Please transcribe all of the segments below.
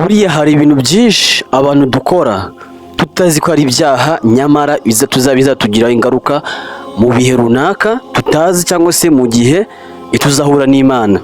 Buriya hari ibintu byinshi abantu dukora tutazi ko ari ibyaha, nyamara bizatugiraho ingaruka mu bihe runaka tutazi, cyangwa se mu gihe tuzahura n'Imana.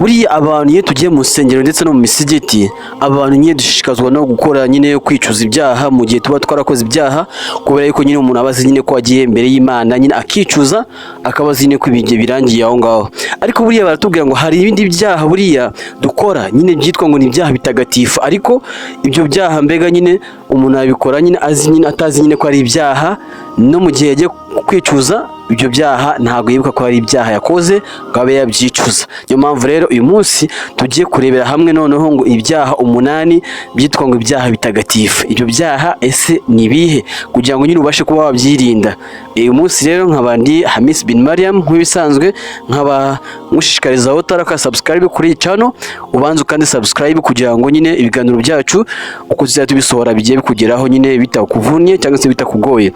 Buriya abantu iyo tugiye mu nsengero ndetse no mu misigiti, abantu nyine dushishikazwa no gukora nyine kwicuza ibyaha mu gihe tuba twarakoze ibyaha, kubera yuko nyine umuntu aba azi nyine ko agiye imbere y'Imana nyine akicuza, akaba azi nyine ko ibigihe birangiye aho ngaho. Ariko buriya baratubwira ngo hari ibindi byaha buriya dukora nyine byitwa ngo ni ibyaha bitagatifu, ariko ibyo byaha mbega nyine umuntu yabikora nyine azi nyine atazi nyine ko ari ibyaha, no mu gihe yagiye kwicuza ibyo byaha ntabwo yibuka ko ari ibyaha yakoze ngo abe yabyicuza. Niyo mpamvu rero uyu munsi tugiye kurebera hamwe noneho ngo ibyaha 8 byitwa ngo ibyaha bitagatifu. Ibyo byaha ese ni ibihe, kugira ngo nyine ubashe kuba wabyirinda? Uyu munsi rero nkaba ndi Hamis bin Mariam nk'ibisanzwe, nkaba ngushishikariza aho utaraka subscribe kuri iyi channel, ubanza ukande subscribe kugira ngo nyine ibiganiro byacu uko tuzajya tubisohora bigiye bikugeraho nyine bitakuvunnye cyangwa se bitakugoye.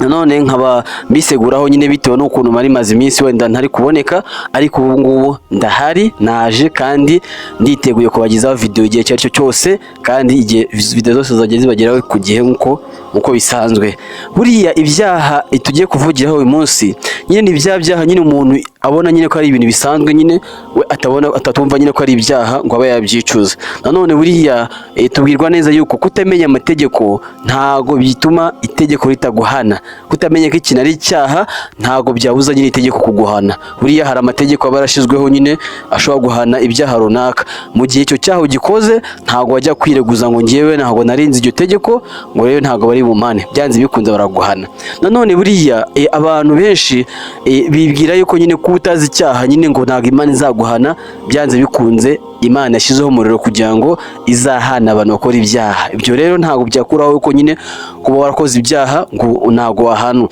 Nanone nkaba mbiseguraho nyine bitewe n'ukuntu mari maze iminsi wenda ntari kuboneka, ariko ubu ngubu ndahari, naje kandi nditeguye kubagezaho video igihe icyo ari cyo cyose, kandi igihe video zose zajya zibageraho ku gihe nk'uko bisanzwe. Buriya ibyaha tugiye kuvugiraho uyu munsi nyine ni bya byaha nyine umuntu abona nyine ko ari ibintu bisanzwe, nyine we atabona, atatumva nyine ko ari ibyaha ngo abe yabyicuza. Nanone buriya tubwirwa neza yuko kutamenya amategeko ntago bituma itegeko ritaguhana. Kutamenya ko ikintu ari icyaha ntago byabuza nyine itegeko kuguhana. Buriya hari amategeko aba yarashyizweho nyine ashobora guhana ibyaha runaka. Mu gihe icyo cyaha ugikoze, ntago wajya kwireguza ngo ngewe ntago narinze iryo tegeko, ngo rero ntago bari bumane. Byanze bikunze baraguhana. Nanone buriya abantu benshi bibwira yuko nyine kuba utazi icyaha nyine ngo ntago Imana izaguhana. Byanze bikunze Imana yashyizeho umuriro kugira ngo izahana abantu bakora ibyaha. Ibyo rero ntabwo byakuraho yuko nyine kuba warakoze ibyaha ngo ntabwo wahanwa.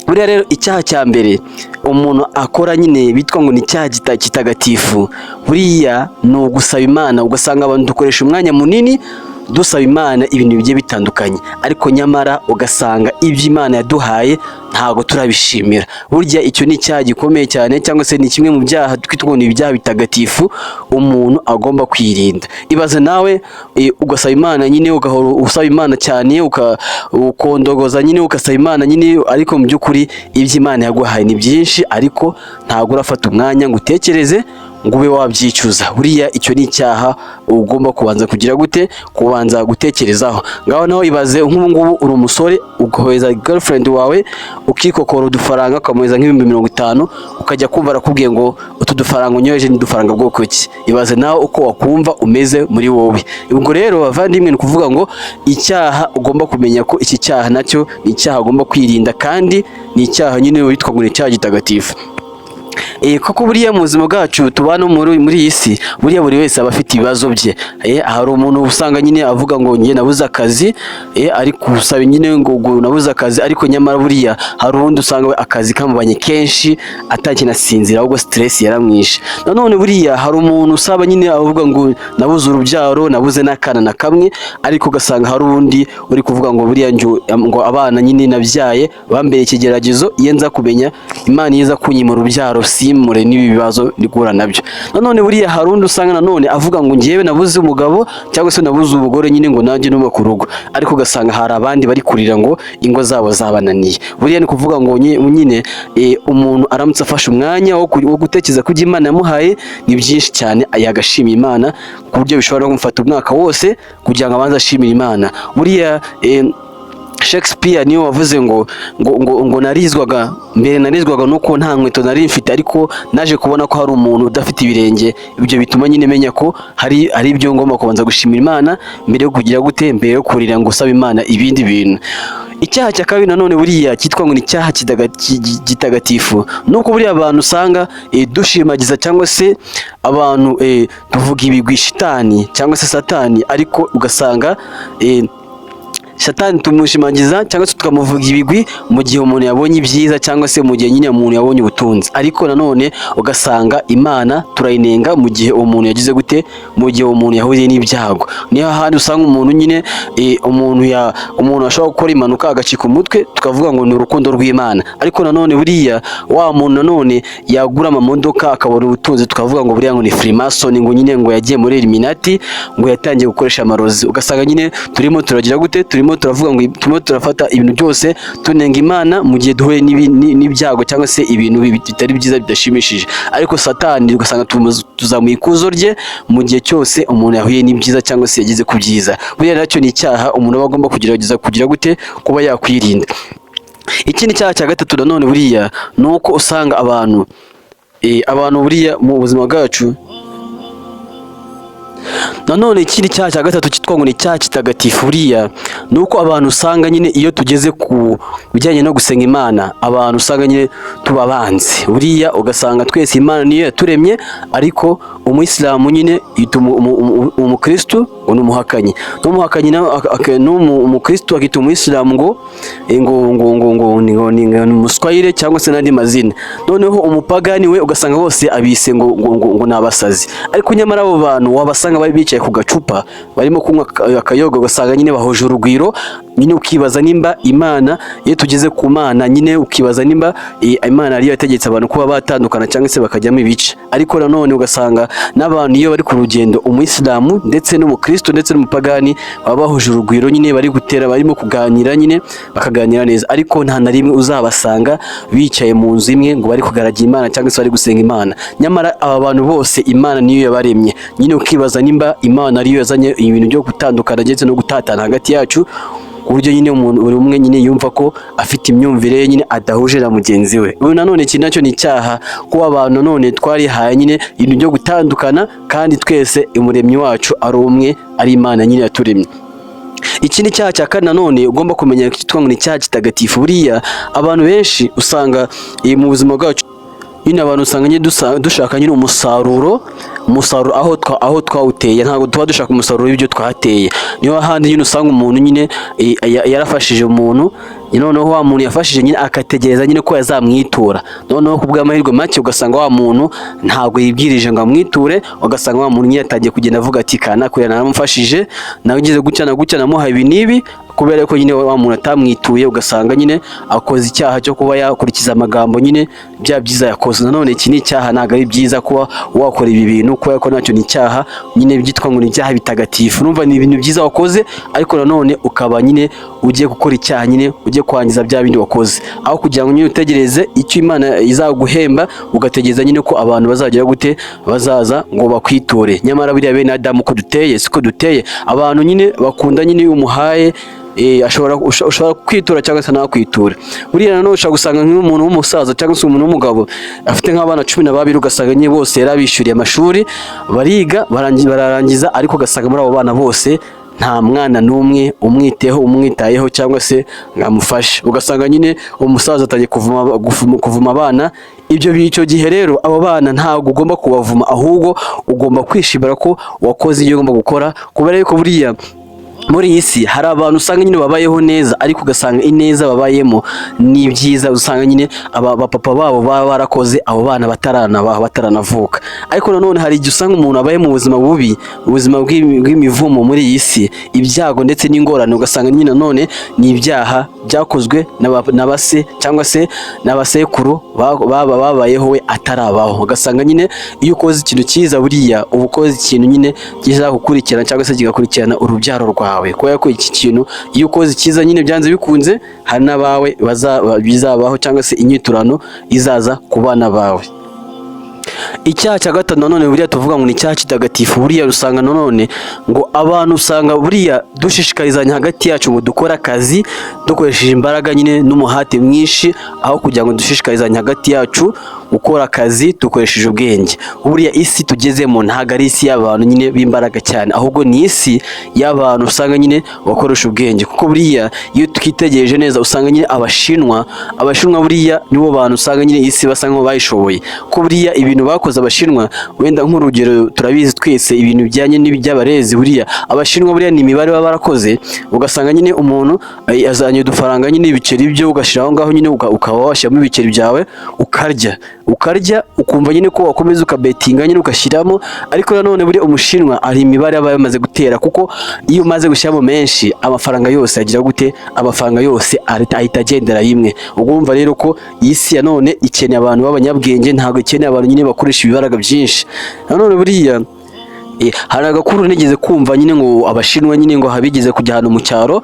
Buriya rero icyaha cya mbere umuntu akora nyine bitwa ngo ni icyaha kitagatifu, buriya ni ugusaba Imana. Ugasanga abantu dukoresha umwanya munini dusaba Imana ibintu bigiye bitandukanye, ariko nyamara ugasanga ibyo Imana yaduhaye ntabwo turabishimira. Burya icyo ni icyaha gikomeye cyane, cyangwa se ni kimwe mu byaha twitwa ngo ni ibyaha bitagatifu umuntu agomba kwirinda. Ibaze nawe ugasaba Imana nyine, ugahora usaba Imana cyane, ukondogoza nyine, ugasaba Imana nyine, ariko mu by'ukuri ibyo Imana yaguhaye ni byinshi, ariko ntabwo urafata umwanya ngo utekereze ngo ube wabyicuza. Buriya icyo ni icyaha ugomba kubanza kugira gute? Kubanza gutekerezaho. Ngaho naho ibaze nk'ubu ngubu uri umusore, ukohereza girlfriend wawe, ukikokora udufaranga, ukamuhereza nk'50,000, ukajya kumva arakubwiye ngo utu dufaranga unyoheje ni udufaranga bwoko ki? Ibaze nawe uko wakumva umeze muri wowe. Ubwo rero bavandimwe, ni ukuvuga ngo icyaha ugomba kumenya ko iki cyaha nacyo ni icyaha ugomba kwirinda, kandi ni icyaha nyine witwa ngo ni icyaha gitagatifu. Koko buriya mu buzima bwacu tubana muri iyi si, buriya buri wese aba afite ibibazo bye. Hari umuntu usanga nyine avuga ngo njye nabuze akazi, ari gusaba nyine ngo nabuze akazi, ariko nyamara buriya hari uwundi usanga we akazi kamubanye kenshi atakinasinzira, ahubwo stress yaramwishe. Nanone buriya hari umuntu usaba nyine avuga ngo nabuze urubyaro, nabuze n'akana na kamwe, ariko ugasanga hari uwundi uri kuvuga ngo buriya ngo abana nyine nabyaye bambereye ikigeragezo, iyo nza kumenya Imana iza kunyima urubyaro simure n'ibi bibazo ndi guhura nabyo. Nanone buriya hari undi usanga nanone avuga ngo njyewe nabuze umugabo cyangwa se nabuze umugore nyine ngo nanjye nubake urugo, ariko ugasanga hari abandi bari kurira ngo ingo zabo zabananiye. Buriya ni kuvuga ngo nyine umuntu aramutse afashe umwanya wo gutekereza ku byo Imana yamuhaye ni byinshi cyane, yagashima Imana ku buryo bishobora no kumufata umwaka wose kugira ngo abanze ashimire Imana. Buriya Shakespeare niwe wavuze ngo narizwaga mbere, narizwaga nuko nta nkweto nari mfite, ariko naje kubona ko hari umuntu udafite ibirenge. Ibyo bituma nyine menya ko hari ibyo ngomba kubanza gushimira Imana mbere yo kugira gute, mbere yo kurira ngo usaba Imana ibindi bintu. Icyaha cya kabiri nanone buriya cyitwa ngo ni icyaha gitagatifu, nuko buriya abantu usanga dushimagiza cyangwa se abantu tuvuga ibigwi shitani cyangwa se Satani, ariko ugasanga Satani tumushimagiza cyangwa se tukamuvuga ibigwi mu gihe umuntu yabonye ibyiza, cyangwa se mu gihe nyine umuntu yabonye ubutunzi. Ariko nanone ugasanga Imana turayinenga mu gihe uwo muntu yagize gute, mu gihe uwo muntu yahuye n'ibyago. Niyo hahandi usanga umuntu nyine, umuntu ashobora gukora impanuka agacika umutwe, tukavuga ngo ni urukundo rw'Imana. Ariko nanone buriya wa muntu nanone yagura amamodoka akabona ubutunzi, tukavuga ngo buriya ngo ni Freemason, ngo nyine ngo yagiye muri Illuminati, ngo yatangiye gukoresha amarozi. Ugasanga nyine turimo turagira gute, turimo turavuga ngo turimo turafata ibintu byose tunenga Imana mu gihe duhuye n'ibyago cyangwa se ibintu bitari byiza, bidashimishije. Ariko Satani ugasanga tuzamuye ikuzo rye mu gihe cyose umuntu yahuye n'ibyiza cyangwa se yageze ku byiza. Buriya nacyo ni icyaha umuntu aba agomba kugerageza kugira gute, kuba yakwirinda. Ikindi cyaha cya gatatu nanone buriya ni uko usanga abantu buriya mu buzima bwacu. Nanone ikindi cyaha cya gatatu cyitwa ngo ni icyaha kitagatifu, buriya ni uko abantu usanga nyine iyo tugeze ku bijyanye no gusenga Imana, abantu usanga nyine tuba abanzi. Buriya ugasanga twese Imana niyo yaturemye, ariko umuyisilamu nyine yita umukristu ngo ni umuhakanyi, n'umuhakanyi nawe n'umukristu akita umuyisilamu ngo ni umuswayire cyangwa se n'andi mazina. Noneho umupagani we ugasanga bose abise ngo ni abasazi. Ariko nyamara abo bantu wabasanga bari bicaye ku gacupa barimo kunywa akayoga, ugasanga nyine bahuje urugwiro. Nyine ukibaza nimba Imana, iyo tugeze ku Mana nyine ukibaza nimba Imana ariyo yategetse abantu kuba batandukana cyangwa se bakajyamo ibice. Ariko nanone ugasanga n'abantu iyo bari ku rugendo, umuyisilamu ndetse n'umukristo ndetse n'umupagani, baba bahuje urugwiro nyine, bari gutera, barimo kuganira nyine, bakaganira neza. Ariko nta na rimwe uzabasanga bicaye mu nzu imwe ngo bari kugaragira Imana cyangwa se bari gusenga Imana. Nyamara aba bantu bose Imana niyo yabaremye. Nyine ukibaza nimba Imana ariyo yazanye ibintu byo gutandukana ndetse no gutatana hagati yacu, ku buryo nyine umuntu buri umwe nyine yumva ko afite imyumvire ye nyine adahuje na mugenzi we. Ubu nanone iki nacyo ni icyaha, kuba abantu nanone twarihaye nyine ibintu byo gutandukana, kandi twese umuremyi wacu ari umwe, ari Imana nyine yaturemye. Ikindi cyaha cya kane nanone ugomba kumenya cyitwa ngo ni icyaha kitagatifu, buriya abantu benshi usanga mu buzima bwacu nyine abantu usanga nyine dushaka nyine umusaruro aho twawuteye. Ntabwo tuba dushaka umusaruro w'ibyo twateye. Niyo handi nyine usanga umuntu nyine yarafashije umuntu, noneho wa muntu yafashije nyine akategereza nyine ko yazamwitura. Noneho ku bw'amahirwe make ugasanga wa muntu ntabwo yibwirije ngo amwiture, ugasanga wa muntu nyine atangiye kugenda avuga ati: "Kana kuriya naramufashije, nagize gutya na gutya, namuhaye ibi n'ibi." Kubera ko nyine wa muntu atamwituye, ugasanga nyine akoze icyaha cyo kuba yakurikiza amagambo nyine bya byiza yakoze. Nanone iki ni icyaha, ntabwo ari byiza kuba wakora ibi bintu, kubera ko nacyo ni icyaha nyine byitwa ngo ni ibyaha bitagatifu. Urumva ni ibintu byiza wakoze, ariko nanone ukaba nyine ugiye gukora icyaha, nyine ugiye kwangiza bya bindi wakoze, aho kugira ngo nyine utegereze icyo Imana izaguhemba, ugategereza nyine ko abantu bazagira gute, bazaza ngo bakwiture. Nyamara buriya bene Adamu uko duteye siko duteye. Abantu nyine bakunda nyine iyo umuhaye, ashobora kwitura cyangwa se ntakwiture. Buriya nanone ushobora gusanga nk'umuntu w'umusaza cyangwa se umuntu w'umugabo afite nk'abana 12, ugasanga nyine bose yarabishyuriye amashuri, bariga, bararangiza, ariko ugasanga muri abo bana bose nta mwana n'umwe umwiteho, umwitayeho cyangwa se ngo amufashe. Ugasanga nyine umusaza atangiye kuvuma abana. Ibyo icyo gihe rero abo bana ntabwo ugomba kubavuma, ahubwo ugomba kwishimira ko wakoze ibyo ugomba gukora, kubera yuko buriya muri iyi si hari abantu usanga nyine babayeho neza, ariko ugasanga ineza babayemo ni byiza usanga nyine aba bapapa babo baba barakoze abo bana bataranabaho, bataranavuka. Ariko nanone hari igihe usanga umuntu abaye mu buzima bubi, ubuzima bw'imivumo muri iyi si, ibyago ndetse n'ingorane, ugasanga nyine nanone ni ibyaha byakozwe na ba se cyangwa se n'abasekuru baba babayeho we atarabaho. Ugasanga nyine iyo ukoze ikintu cyiza, buriya uba ukoze ikintu nyine kizagukurikirana cyangwa se kigakurikirana urubyaro rwawe, kubera ko iki kintu iyo ukoze icyiza nyine byanze bikunze hari n'abawe bizabaho, cyangwa se inyiturano izaza ku bana bawe. Icyaha cya gatanu nanone buriya tuvuga ngo ni icyaha kitagatifu, buriya usanga nanone ngo abantu usanga buriya dushishikarizanya hagati yacu ngo dukore akazi dukoresheje imbaraga nyine n'umuhate mwinshi, aho kugira ngo dushishikarizanye hagati yacu. Gukora akazi dukoresheje ubwenge. Buriya isi tugezemo ntabwo ari isi y'abantu nyine b'imbaraga cyane, ahubwo ni isi y'abantu usanga nyine bakoresha ubwenge. Kuko buriya iyo twitegereje neza, usanga nyine Abashinwa buriya nibo bantu usanga nyine isi basa nkaho bayishoboye. Kuko buriya ibintu bakoze Abashinwa, wenda nk'urugero, turabizi twese ibintu bijyanye n'iby'abarezi. Buriya Abashinwa buriya ni imibare baba barakoze, ugasanga nyine umuntu azanye udufaranga nyine, ibiceri byo ugashyira aho ngaho nyine, ukaba washyiramo ibiceri byawe, ukarya, ukarya, ukumva nyine ko wakomeza ukabetinga nyine, ugashyiramo. Ariko nanone buriya Umushinwa hari imibare aba yamaze gutera, kuko iyo umaze gushyiramo menshi, amafaranga yose agira gute? Amafaranga yose ahita agendera rimwe. Ubwo urumva rero ko iyi si ya none ikeneye abantu b'abanyabwenge, ntabwo ikeneye abantu nyine bakoresha ibibaraga byinshi. Nanone buriya hari agakuru nigeze kumva nyine ngo Abashinwa nyine ngo habigeze kujya ahantu mu cyaro,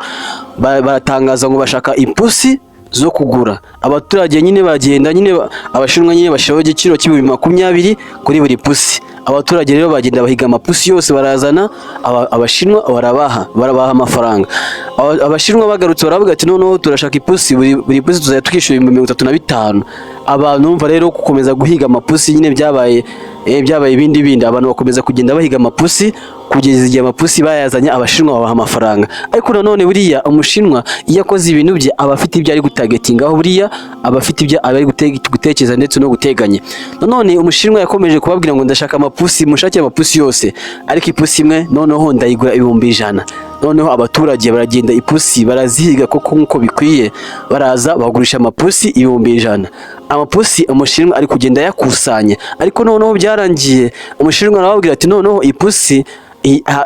baratangaza ngo bashaka ipusi zo kugura. Abaturage nyine bagenda nyine, Abashinwa nyine bashyiraho igiciro cy' 20,000 kuri buri pusi. Abaturage rero bagenda bahiga amapusi yose, barazana, Abashinwa barabaha amafaranga. Abashinwa bagarutse baravuga ati: "Noneho turashaka ipusi, buri pusi tuzajya twishyura 35,000." Abantu bumva rero gukomeza guhiga amapusi nyine byabaye ibindi bindi. Abantu bakomeza kugenda bahiga amapusi kugeza igihe amapusi bayazanye, Abashinwa babaha amafaranga. Ariko nanone buriya Umushinwa iyo akoze ibintu bye, aba afite ibyo ari gutagetingaho. Buriya aba afite ibyo aba ari gutekereza ndetse no guteganya. Nanone Umushinwa yakomeje kubabwira ngo: "Ndashaka amapusi, mushake amapusi yose, ariko ipusi imwe noneho ndayigura 100,000." Noneho abaturage baragenda, ipusi barazihiga koko nk'uko bikwiye, baraza bagurisha amapusi 100,000. Amapusi Umushinwa ari kugenda ayakusanya, ariko noneho byarangiye Umushinwa arababwira ati: "Noneho ipusi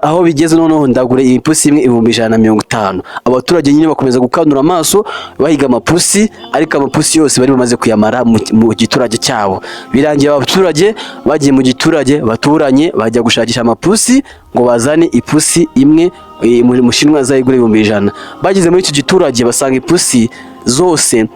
aho bigeze, noneho ndagura iyi pusi imwe 150,000." Abaturage nyine bakomeza gukanura amaso bahiga amapusi, ariko amapusi yose bari bamaze kuyamara mu giturage cyabo. Birangiye abaturage bagiye mu giturage baturanye, bajya gushakisha amapusi ngo bazane ipusi imwe, Umushinwa azayigura 100,000. Bageze muri icyo giturage basanga ipusi zose,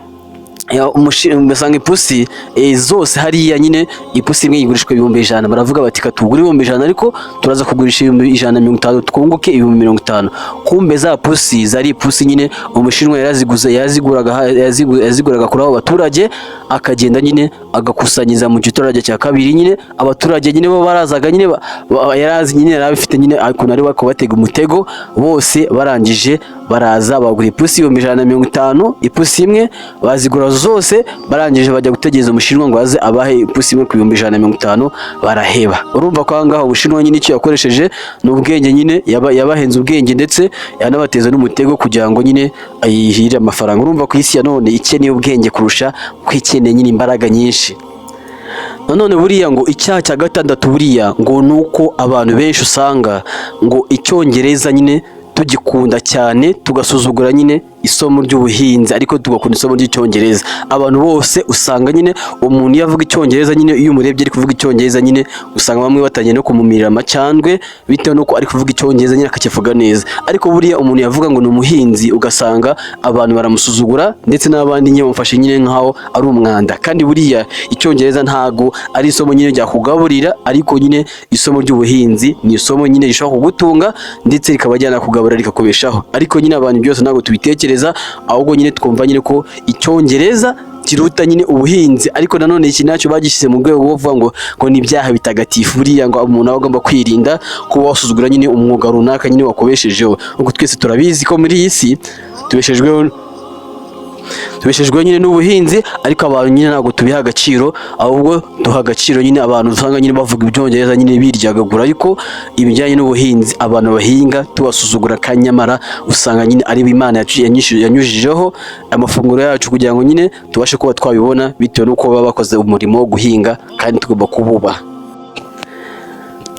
basanga ipusi zose hariya nyine, ipusi imwe igurishwa 100,000. Baravuga bati: "Katugure 100,000, ariko turaza kugurisha 150,000, twunguke 50,000." Kumbe za pusi zari ipusi nyine Umushinwa yaraziguze, yaziguraga, yaziguraga kuri abo baturage, akagenda nyine agakusanyiza mu giturage cya kabiri nyine. Abaturage nyine bo barazaga nyine, yarazi nyine, yari abifite nyine ukuntu ari kubatega umutego. Bose barangije baraza bagura ipusi 150,000, ipusi imwe bazigura zose. Barangije bajya gutegereza Umushinwa ngo aze abahe ipusi imwe ku 150,000, baraheba. Urumva ko aha ngaha Ubushinwa nyine icyo yakoresheje ni ubwenge nyine, yabahenze ubwenge ndetse yanabateza n'umutego kugira ngo nyine ayihire amafaranga. Urumva ko isi ya none ikeneye ubwenge kurusha ko ikeneye nyine imbaraga nyinshi. Nanone buriya ngo icyaha cya gatandatu buriya ngo ni uko abantu benshi usanga ngo Icyongereza nyine tugikunda cyane, tugasuzugura nyine isomo ry'ubuhinzi, ariko tugakunda isomo ry'Icyongereza. Abantu bose usanga nyine umuntu iyo avuga Icyongereza nyine, iyo umurebye ari kuvuga Icyongereza nyine, usanga bamwe batangiye no kumumirira amacandwe bitewe n'uko ari kuvuga Icyongereza nyine akakivuga neza. Ariko buriya umuntu yavuga ngo ni umuhinzi, ugasanga abantu baramusuzugura, ndetse n'abandi nyine bamufashe nyine nk'aho ari umwanda. Kandi buriya Icyongereza ntago ari isomo nyine ryakugaburira, ariko nyine isomo ry'ubuhinzi ni isomo nyine rishobora kugutunga ndetse rikaba ryanakugaburira, rikakubeshaho. Ariko nyine abantu byose ntabwo tubitekereza, ahubwo nyine twumva nyine ko Icyongereza kiruta nyine ubuhinzi. Ariko nanone iki nacyo bagishyize mu rwego rwo kuvuga ngo ni ibyaha bitagatifu. Buriya ngo umuntu aba agomba kwirinda kuba wasuzugura nyine umwuga runaka nyine wakubeshejeho. Ubwo twese turabizi ko muri iyi si tubeshejweho nyine n'ubuhinzi, ariko abantu nyine ntabwo tubiha agaciro, ahubwo duha agaciro nyine abantu usanga nyine bavuga Ibyongereza nyine biryagagura, ariko ibijyanye n'ubuhinzi, abantu bahinga, tubasuzugura. Kandi nyamara usanga nyine ari Imana yanyujijeho amafunguro yacu kugira ngo nyine tubashe kuba twabibona, bitewe n'uko baba bakoze umurimo wo guhinga, kandi tugomba kububaha.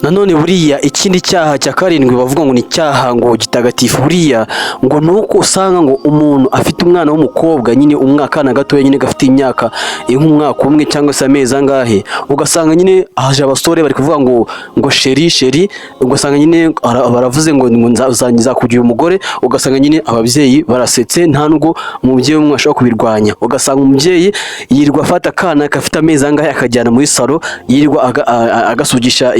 Nanone buriya ikindi cyaha cya karindwi bavuga ngo ni icyaha ngo gitagatifu, buriya ngo ni uko usanga ngo umuntu afite umwana w'umukobwa nyine, umwana gatoya nyine gafite imyaka nk'umwaka umwe cyangwa se amezi angahe, ugasanga nyine haje abasore bari kuvuga ngo "Chéri, chéri", ugasanga nyine baravuze ngo "Nzakugira umugore", ugasanga nyine ababyeyi barasetse. Nta nubwo umubyeyi umwe ashobora kubirwanya. Ugasanga umubyeyi yirirwa afata akana gafite amezi angahe, akajyana muri salo, yirirwa agasugisha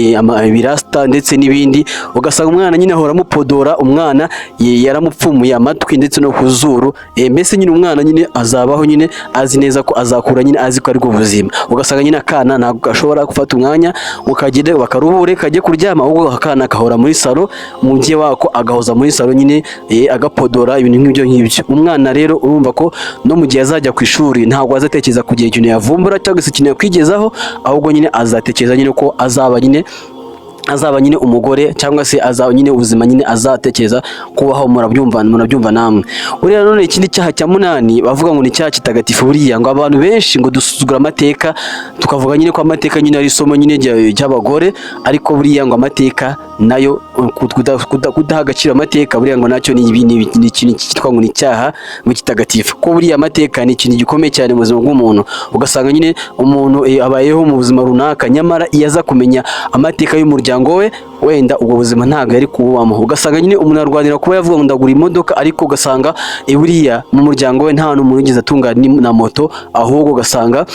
ibirasta ndetse n'ibindi. Ugasanga umwana nyine ahora amupodora, umwana yaramupfumuye amatwi ndetse no ku zuru. Mbese nyine umwana nyine azabaho nyine azi neza ko azakura nyine azi ko ari bwo buzima. Ugasanga nyine akana ntabwo gashobora gufata umwanya ngo kagende bakaruhure, kajye kuryama, ahubwo akana gahora muri salo, umubyeyi wako agahoza muri salo nyine, agapodora ibintu nk'ibyo ngibyo. Umwana rero urumva ko no mu gihe azajya ku ishuri ntabwo azatekereza kugira ikintu yavumbura cyangwa se ikintu yakwigezaho, ahubwo nyine azatekereza nyine ko azaba nyine umugore, cyangwa se azaba nyine ubuzima nyine azatekereza kubaho. Murabyumva namwe. Buriya none ikindi cyaha cya munani bavuga ngo ni icyaha kitagatifu, buriya ngo abantu benshi ngo dusuzugura amateka, tukavuga nyine ko amateka nyine ari isomo nyine ry'abagore, ariko buriya ngo amateka nayo kudaha agaciro amateka, buriya ngo nacyo ni ikintu cyitwa ngo ni icyaha ngo kitagatifu, ko buriya amateka ni ikintu gikomeye cyane mu buzima bw'umuntu. Ugasanga nyine umuntu abayeho mu buzima runaka, nyamara iyo aza kumenya amateka y'umuryango we, wenda ubwo buzima ntabwo yari kububamo. Ugasanga nyine umuntu arwanira kuba yavuga ngo ndagura imodoka, ariko ugasanga buriya mu muryango we nta n'umuntu wigeze atunga na moto, ahubwo ugasanga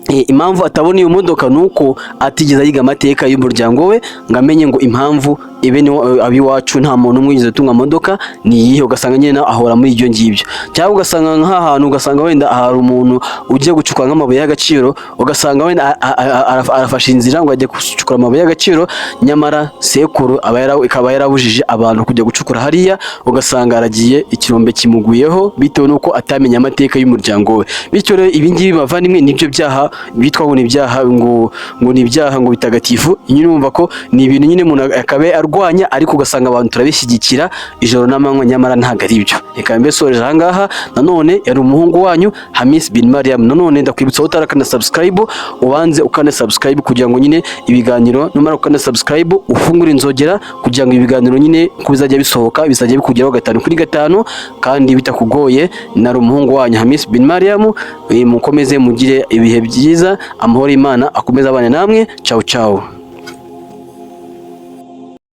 impamvu atabona iyo modoka ni uko atigeze yiga amateka y'umuryango we ngo amenye ngo impamvu ibene ab'iwacu nta muntu umwe wigeze atunga modoka ni iyihe. Ugasanga nyine nawe ahora muri ibyo ngibyo, cyangwa ugasanga nk'ahantu, ugasanga wenda hari umuntu ugiye gucukura nk'amabuye y'agaciro, ugasanga wenda arafashe inzira ngo ajye gucukura amabuye y'agaciro, nyamara sekuru ikaba yarabujije abantu kujya gucukura hariya, ugasanga aragiye ikirombe kimuguyeho bitewe n'uko atamenye amateka y'umuryango we. Bityo rero ibi ngibi, bavandimwe, nibyo byaha bitwa ngo ni ibyaha, ngo ni ibyaha ngo bitagatifu. Nyine urumva ko ni ibintu nyine umuntu akaba arwanya, ariko ugasanga abantu turabishyigikira ijoro n'amanywa, nyamara ntabwo ari byo. Reka mbesoreje aha ngaha. Nanone yari umuhungu wanyu Hamis bin Mariam. Nanone ndakwibutsa aho utarakana subscribe, ubanze ukane subscribe kugira ngo nyine ibiganiro, numara ukana subscribe ufungure inzogera kugira ngo ibiganiro nyine ko bizajya bisohoka bizajya bikugeraho gatanu kuri gatanu kandi bitakugoye. Nari umuhungu wanyu Hamis bin Mariam. Mukomeze mugire ibihe byiza, amahoro y'Imana akomeze abane namwe. Ciao ciao.